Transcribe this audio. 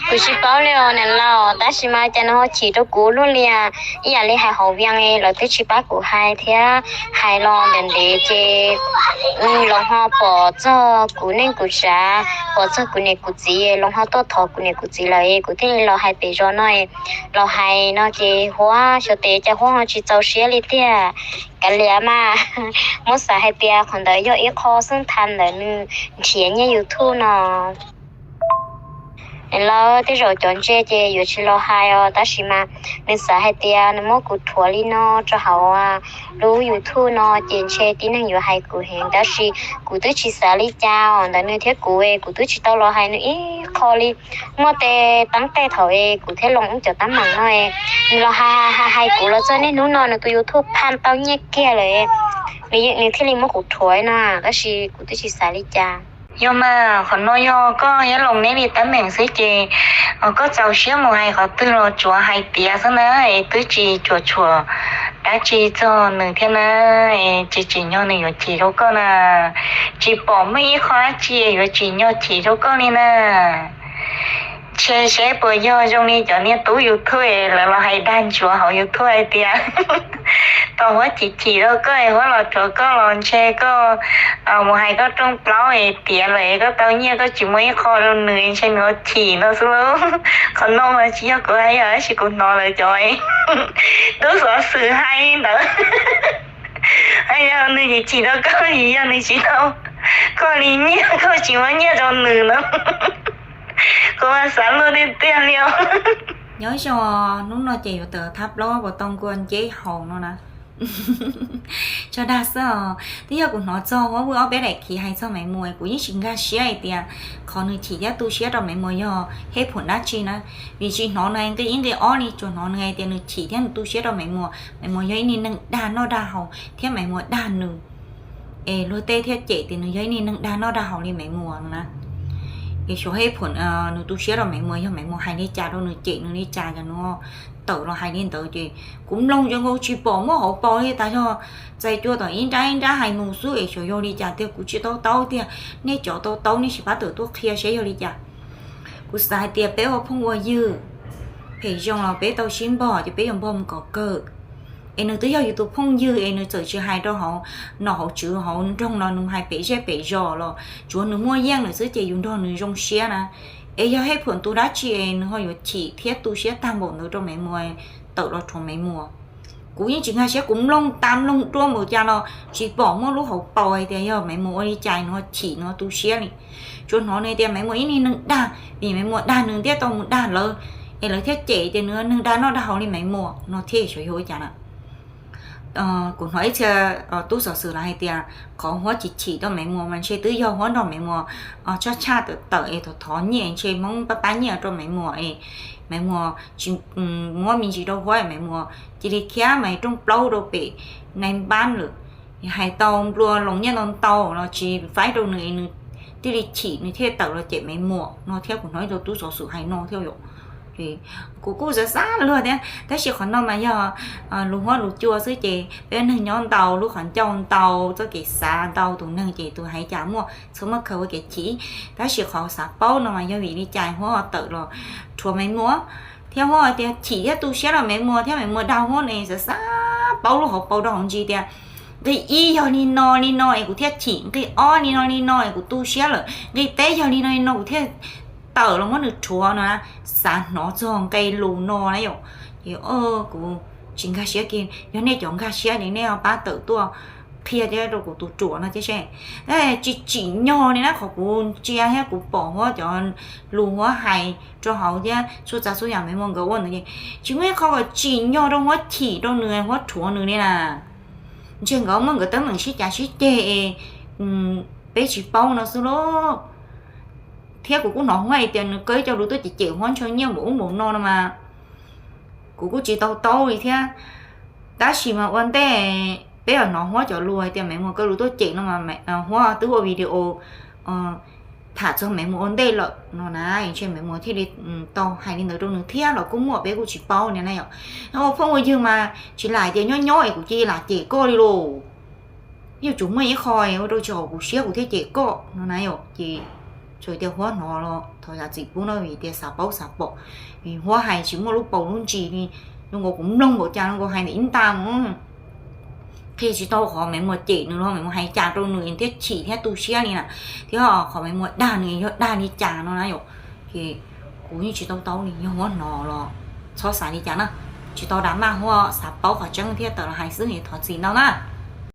Kuv tsis paub li os niam laus, tab sis mas cas nws ho chim rau kuv luaj li. Ib yam li hais hauv Vias lawv twb tsis pab kuv hais thiab, hais los ntev ntev ces los ho pom txog kuv neej kuv tsav, pom txog kuv niam kuv txiv, los ho tuaj thov kuv niam kuv txiv lawm, kuv thiaj li los hais pem zos no. Los hais no ces Huab xyov tes cas Huab ho tsis txaus siab li tiag. Kav liam mas, muab xav hais tias qhov ntawd yog ib qho xwb, thaum ntawd nws nrhiav nyiaj YouTube no. Lawv tej zaum cov ntse ces yuav tsis los hais os, tab sis mas nws xav hais tias nws muab kuv rhuav li no rau hauv lub YouTube no ces ntshe tib neeg yuav hais kuv heev, tab sis kuv twb tsis xav li cas os. Ntawm nws thiab kuv, kuv twb tsis tau los hais nws ib qho li. Muaj tej teeb tej thaum kuv thiab Loos wb cov teeb meem no, nws los hais hais kuv los txog niaj hnub no nws tus YouTube phaj tau nyiaj kiag lawm, nws thiaj li muab kuv rhuav no, tab sis kuv twb tsis xav li cas. Yog mas, qhov no yog koj thiab Loos neb li teeb meem xwb ces koj txaus siab mus hais qhov twg los tsuav hais tiav xwb na, es twb tsis cuam tshuam dab tsi txog nws thiab na, es tsis tsim nyog nws yuav chim rau koj na. Tsis pom muaj ib qho dab tsi yuav tsim nyog chim rau koj li na. Ntshe seb puas yog zoo li cov niag tub YouTube lawv los hais dag ntsuav hauv YouTube hais tias tau Huab chim chim rau koj es Huab los rhuav koj los ntshe koj mus hais koj rooj plaub es tiav lawm es koj tau nyiaj koj tsis muab ib qho rau nws ntshe nws ho chim no xwb lauj. Qhov no mas tsis yog kuv hais, yog tab sis kuv hnov lawv cov tub xov xwm hais ntawd. Yog nws chim chim rau koj, yog nws tsis tau koj li nyiaj, koj tsis muab nyiaj rau nws no, kuv mas xav luag tiag tiag li os. Nyob zoo, hnub no ces yuav tawm thab plaub puas tau nkua nceb haus no na. Tso dag xwb os, twb yog kuv hnov txog Huab Vwj ob peb daim khiv hais txog Maiv Muas, kuv yeej tsis nkag siab hais tias qhov nws chim thiab tu siab rau Maiv Muas yog hej phuam dab tsi na. Vim tsis hnov nws nqi ib nqi ob li, tsuas hnov nws hais tias nws chim thiab nws tu siab rau Maiv Muas, Maiv Muas yog ib niag neeg dag noj dag haus thiab Maiv Muas dag nws. Es luag tej thiaj cem tias nws yog ib niag neeg dag noj dag haus li Maiv Muas no na. Es xyov hej phuam nws tu siab rau Maiv Muas, yog Maiv Muas hais li cas rau nws, cem nws li cas ces nws tawm los hais li ntawd ces kuv mloog zoo nkaus tsis pom muaj hauv paus li, tas yog txais cua tom ib nrab ib nrab hais mus xwb es xyov yog li cas tiag, kuv tsis tau taub tiag. Nej cov tau taub nej sim pab tawm tuaj qhia seb yog li cas. Kuv xav hais tias peb ua phooj ua ywg, phem zoo los peb tau sib npog ces peb yuav npog mus kom kawg. Es nws twb yog yus tus phooj ywg es nws txawm tsis hais rau hauv nom hauv tswv hauv nroog los nws hais pem zej pem zos los tsuav nws muaj yeej lawm xwb ces yus nrog nws zoo siab na. Es yog hej phuam tus dab tsi es nws ho yuav chim thiab tu siab tag npaum ntawd rau Maiv Muas, tawm los rhuav Maiv Muas. Kuv yeej tsis nkag siab, kuv mloog tas mloog dua npaum cas los tsis pom muaj lub hauv paus hais tias yog Maiv Muas ua li cas nws ho chim nws ho tu siab li. Tsuas hnov nws tias Maiv Muas ib niag neeg dag, vim Maiv Muas dag nws thiaj tau mus dag lawv, es lawv thiaj cem tias nws neeg dag noj dag haus li Maiv Muas no thiab xyov yog ua cas na. Kuv hnov ib txhia tub xov xwm lawv hais tias qhov Huab chim chim rau Maiv Muas mas ntshe twb yog Huab nrog Maiv Muas tshaj tshaj tawm tawm es thov thov nyiaj, ntshe Hmoob pab pab nyiaj rau Maiv Muas es Maiv Muas tsis muab me ntsis rau Huab, Maiv Muas cia li khiav mas rooj plaub rau pem nais npab lawm. Hais tau nplua loos nyiaj ntau ntau los tsis faib rau nws, nws thiaj li chim, nws thiaj tawm los cem Maiv Muas no thiab. Kuv hnov ib tug tub xov xwm hais no thiab yom. Kuv kuj xav xav luag thiab, tab sis qhov no mas yog lus huab lus cua xwb ces peb neeg nyob ntau, lub qhov ncauj ntau, txoj kev xav ntau, tus neeg ces tus hais cas muaj txhua muaj khaws ua kev chim. Tab sis qhov xav paub no mas yog vim li cas Huab tawm los rhuav Maiv Muas, thiab Huab tias chim thiab tu siab rau Maiv Muas thiab Maiv Muas dag Huab ne, xav xav paub lub hauv paus rau hauv ntsis tias nqi ib yog li no li no es kuv thiaj chim, nqi ob li no li no es kuv tu siab lawm, nqi peb yog li no li no kuv thiaj tawm los muab nws rhuav no na. Xav hnov txog nqe lus no na yom. Ces kuv tsis nkag siab kiag, yog nej cov nkag siab ces nej ho pab tawm tuaj qhia thiab rau kuv tus ruam no thiab seb. Tsis tsim nyog li na, qhov kuv ntsia thiab kuv pom Huab cov lus Huab hais rau hauv thiab txhua tsav txhua yam Maiv Muas nkawd ua ntawd ces tsis muaj ib qho kom tsim nyog rau Huab chim rau nws, Huab rhuav nws li na. Ntshe nkawd muaj nkawd teeb meem sib cav sib ceg es peb tsis paub no xwb lauj. Thiab kuv kuj hnov Huab hais tias nws kaw ib co lus tuaj cem cem Huab ntshaw nyiaj npaum ub npaum no no mas kuv kuj tsis tau taub li thiab. Tab sis mas ua ntej peb los hnov Huab cov lus hais tias Maiv Muas kaw lus tuaj cem no mas Huab twb ua video tham txog Maiv Muas ua ntej lawm no na, ntshe Maiv Muas thiaj li tau hais li ntawd rau nws thiab los kuj muaj, peb kuj tsis paub li na yom. Ua phooj ua ywg mas tsis lam tias nyob nyob es kuv cia li lam cem koj li lauj. Yuav tsum muaj ib qho ua rau tsis haum kuv siab kuv thiaj cem koj no na yom. Ces txawm tias Huab hnov los Yam txim pub no vim tias xav paub xav pom, vim huab hais tsis muaj lub paus lub ntsis li. Zoo nkaus kuv mloog npaum cas no nkaus hais ntawm ib nta mus, qhia tsis tau qhov Maiv Muas cem nws los Maiv Muas hais cas rau nws thiab chim thiab tu siab li na, thiab qhov Maiv Muas dag nws yog dag li cas no na yom. Ces kuv yeej tsis tau tau li, yog huab hnov los txhob xav li cas na. Tsis tau dag maj huab, xav paub qhov tseeb thiaj tawm los hais xwb, thov txim ntau na.